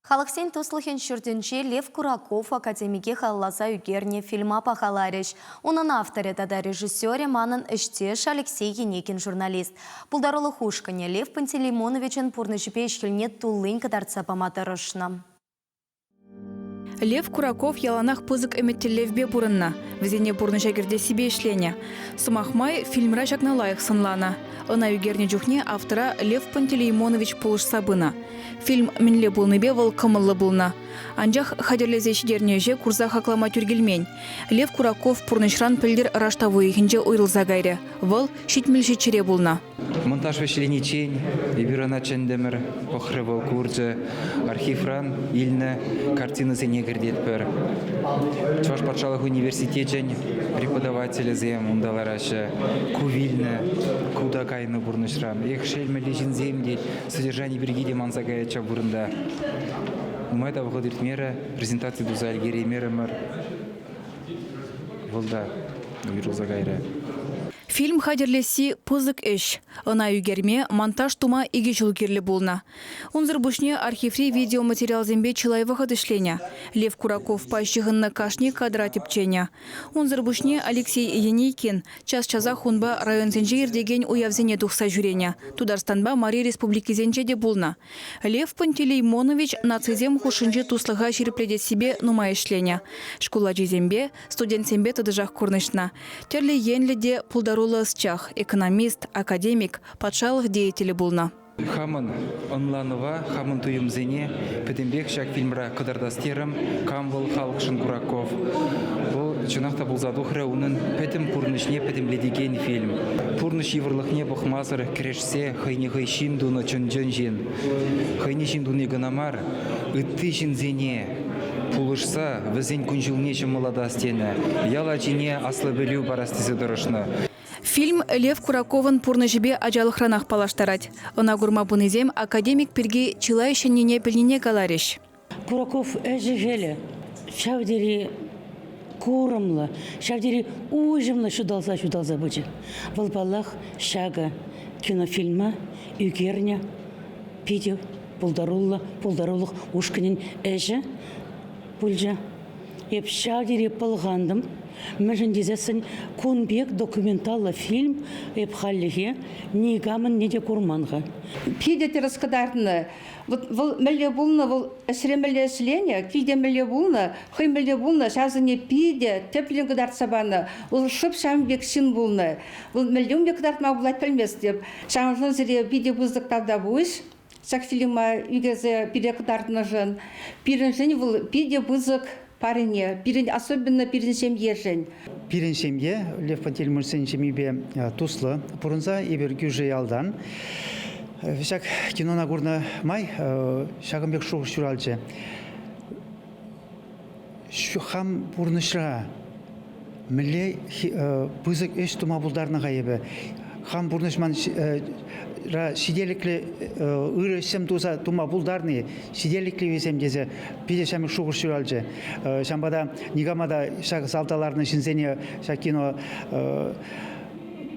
Халӑхсен туслӑхӗн ҫуртӗнче Лев Кураков академике халалласа ӳкернӗ фильма пахаларӗҫ. Унӑн авторӗ тата режиссерӗ манӑн ӗҫтеш Алексей Енекин журналист. Пултарулӑх ушкӑнӗ Лев Пантелеймоновичӑн пурнӑҫӗпе ӗҫ-хӗлне туллин кӑтартса пама тӑрӑшнӑ. Лев Кураков яланах пысӑк ӗмӗт-тӗллевпе пурӑннӑ, вӗсене пурнӑҫа кӗртессипе ӗҫленӗ. Сӑмах май, фильмра ҫакна лайӑх сӑнланӑ. Ӑна ӳкернӗ чухне автора Лев Пантелеймонович пулӑшса пынӑ. Фильм мӗнле пулнипе вӑл кӑмӑллӑ пулнӑ. Анчах хатӗрлесе ҫитернӗ ӗҫе курса хаклама тӳр килмен. Лев Кураков пурнӑҫран пӗлтӗр раштав уйӑхӗнче уйрӑлса кайрӗ. Вӑл 77-ре пулнӑ. Монтаж вӗҫлениччен эпир ӑна чӗнтӗмӗр, пӑхрӗ вӑл, курчӗ. Архивран илнӗ картинӑсене кӗртетпӗр. Чӑваш патшалӑх университечӗн преподавателӗсем унта лараҫҫӗ. Ку вилнӗ, ку та кайнӑ пурнӑҫран. Эх, шелмелли ҫынсем тет. Содержани пирки те манса каять ҫав вырӑнта. Нумай та вӑхӑт иртмерӗ, презентаци туса ӗлкӗреймерӗмӗр. Вӑл та уйрӑлса кайрӗ. Фильм хатӗрлесси пысӑк ӗҫ. Ӑна ӳкерме, монтаж тума икӗ ҫул кирлӗ пулнӑ. Унсӑр пуҫне архиври видеоматериалсемпе чылай вӑхӑт ӗҫленӗ. Лев Кураковпа ҫыхӑннӑ кашни кадра тӗпченӗ. Унсӑр пуҫне Алексей Енейкин час-часах унпа районсенче иртекен уявсене тухса ҫӳренӗ, Тутарстанпа Мари республикисенче те пулнӑ. Лев Пантелеймонович нацисем хушшинчи туслӑха ҫирӗплетессипе нумай ӗҫленӗ. Шкул ачисемпе, студентсемпе тӑтӑшах курнӑҫнӑ. Тӗрлӗ енлӗ те пултаруллӑ ӑсчах, экономист, академик, патшалӑх деятелӗ пулнӑ. Хамӑн ӑнланӑва, хамӑн туйӑмсене пӗтӗмпех ҫак фильмра кӑтартас терӗм. Кам вӑл халӑхшӑн Кураков? Вӑл чӑнах та пулса тухрӗ унӑн пӗтӗм пурнӑҫне пӗтӗмлетекен фильм. Пурнӑҫ йывӑрлӑхне пӑхмасӑр кӗрешсе хӑйне хӑй ҫын тунӑ чӑн-чӑн ҫын. Хӑйне ҫын туни кӑна мар, ытти ҫынсене пулӑшса вӗсен кун-ҫулне ҫӑмӑллатас тенӗ, ял ачине аслӑ пӗлӳ парас тесе тӑрӑшнӑ. Фильм Лев Кураковӑн пурнӑҫӗпе ачалӑхранах паллаштарать. Ӑна курма пынисем академик пирки чылай ҫӗннине пӗлнине каларӗҫ. Кураков ӗҫӗ-хӗлӗ ҫав тери курӑмлӑ, ҫав тери уҫӑмлӑ ҫуталса-ҫуталса пычӗ. Вӑл, паллах, ҫакӑ кинофильма ӳкернӗ питӗ пултаруллӑ пултарулӑх ушкӑнӗн ӗҫӗ пулчӗ. Эп ҫав тери пӑлхантӑм, мӗншӗн тесессӗн кун пек документаллӑ фильм эп хальлӗхе никамӑнне те курман-ха. Питӗ тӗрӗс кӑтартнӑ. Вот вӑл мӗнле пулнӑ, вӑл ӗҫре мӗнле ӗҫленӗ, килте мӗнле пулнӑ, хӑй мӗнле пулнӑ, ҫавсене питӗ тӗплӗн кӑтартса панӑ. Вӑл шӑп ҫавӑн пек ҫын пулнӑ. Вӑл мӗнле ун пек кӑтартма пулать пӗлместӗп. Ҫавӑншӑн сире питӗ пысӑк тавтапуҫ. Ҫак фильма ӳкерсе пире кӑтартнӑшӑн. Пирӗншӗн вӑл питӗ пысӑк парне, пирӗн, особенно пирӗн ҫемьешӗн. Пирӗн ҫемье Лев Пантелеймоновичсен ҫемйипе туслӑ пурӑнса эпир кӳршӗ ялтан. Ҫак кинона курнӑ май ҫакӑн пек шухӑш ҫуралчӗ. Хам пурнӑҫра мӗнле пысӑк ӗҫ тума пултарнӑ-ха эпӗ? Хам пурнӑҫ ман ҫителӗклӗ ырӑ ӗҫсем туса тума пултарни ҫителӗклӗ вӗсем тесе питӗ ҫамрӑк шухӑш ҫуралчӗ. Ҫавӑнпа та никама та ҫак залта ларнӑ ҫынсене ҫак кино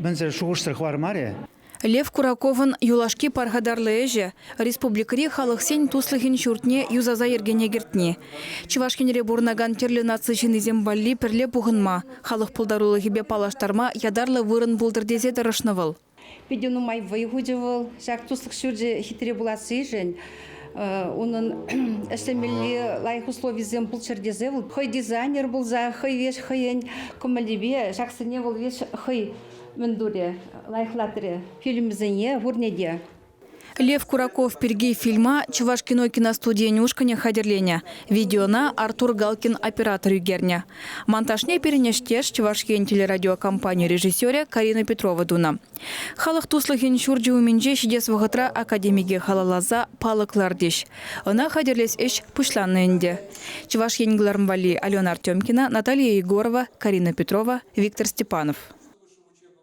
мӗнсӗр шухӑшсӑр хӑвармарӗ. Лев Кураковӑн юлашки пархатарлӑ ӗҫӗ республикӑри халӑхсен туслӑхӗн ҫуртне юсаса йӗркене кӗртни. Чӑваш Енре пурӑнакан тӗрлӗ наци ҫыннисем валли пӗрле пухӑнма, халӑх пултарулӑхӗпе паллаштарма ятарлӑ вырӑн пултӑр тесе тӑрӑшнӑ вӑл. Питӗ нумай вӑй хучӗ вӑл ҫак туслӑх ҫурчӗ хитре пулассишӗн. Унӑн ӗҫлемелли лайӑх условисем пулччӑр тесе вӑл хӑй дизайнер пулса, хӑй веҫ хӑйӗн кӑмӑлӗпе ҫаксене вӑл веҫ хӑй мӗн турӗ, лайӑхлатрӗ фильмсене пурне те. Лев Кураков пирки фильма Чӑвашкино киностудийӗн ушкӑнӗ хатӗрленӗ. Видеона Артур Галкин оператор ӳкернӗ. Монтажне пирӗн ӗҫтеш Чӑваш Ен телерадиокомпани режиссерӗ Карина Петрова тунӑ. Халӑх туслӑхӗн ҫурчӗ умӗнче ҫитес вӑхӑтра академике халалласа палӑк лартӗҫ. Ӑна хатӗрлес ӗҫ пуҫланнӑ ӗнтӗ. Чӑваш Ен кӑларӑм валли Алена Артемкина, Наталья Егорова, Карина Петрова, Виктор Степанов.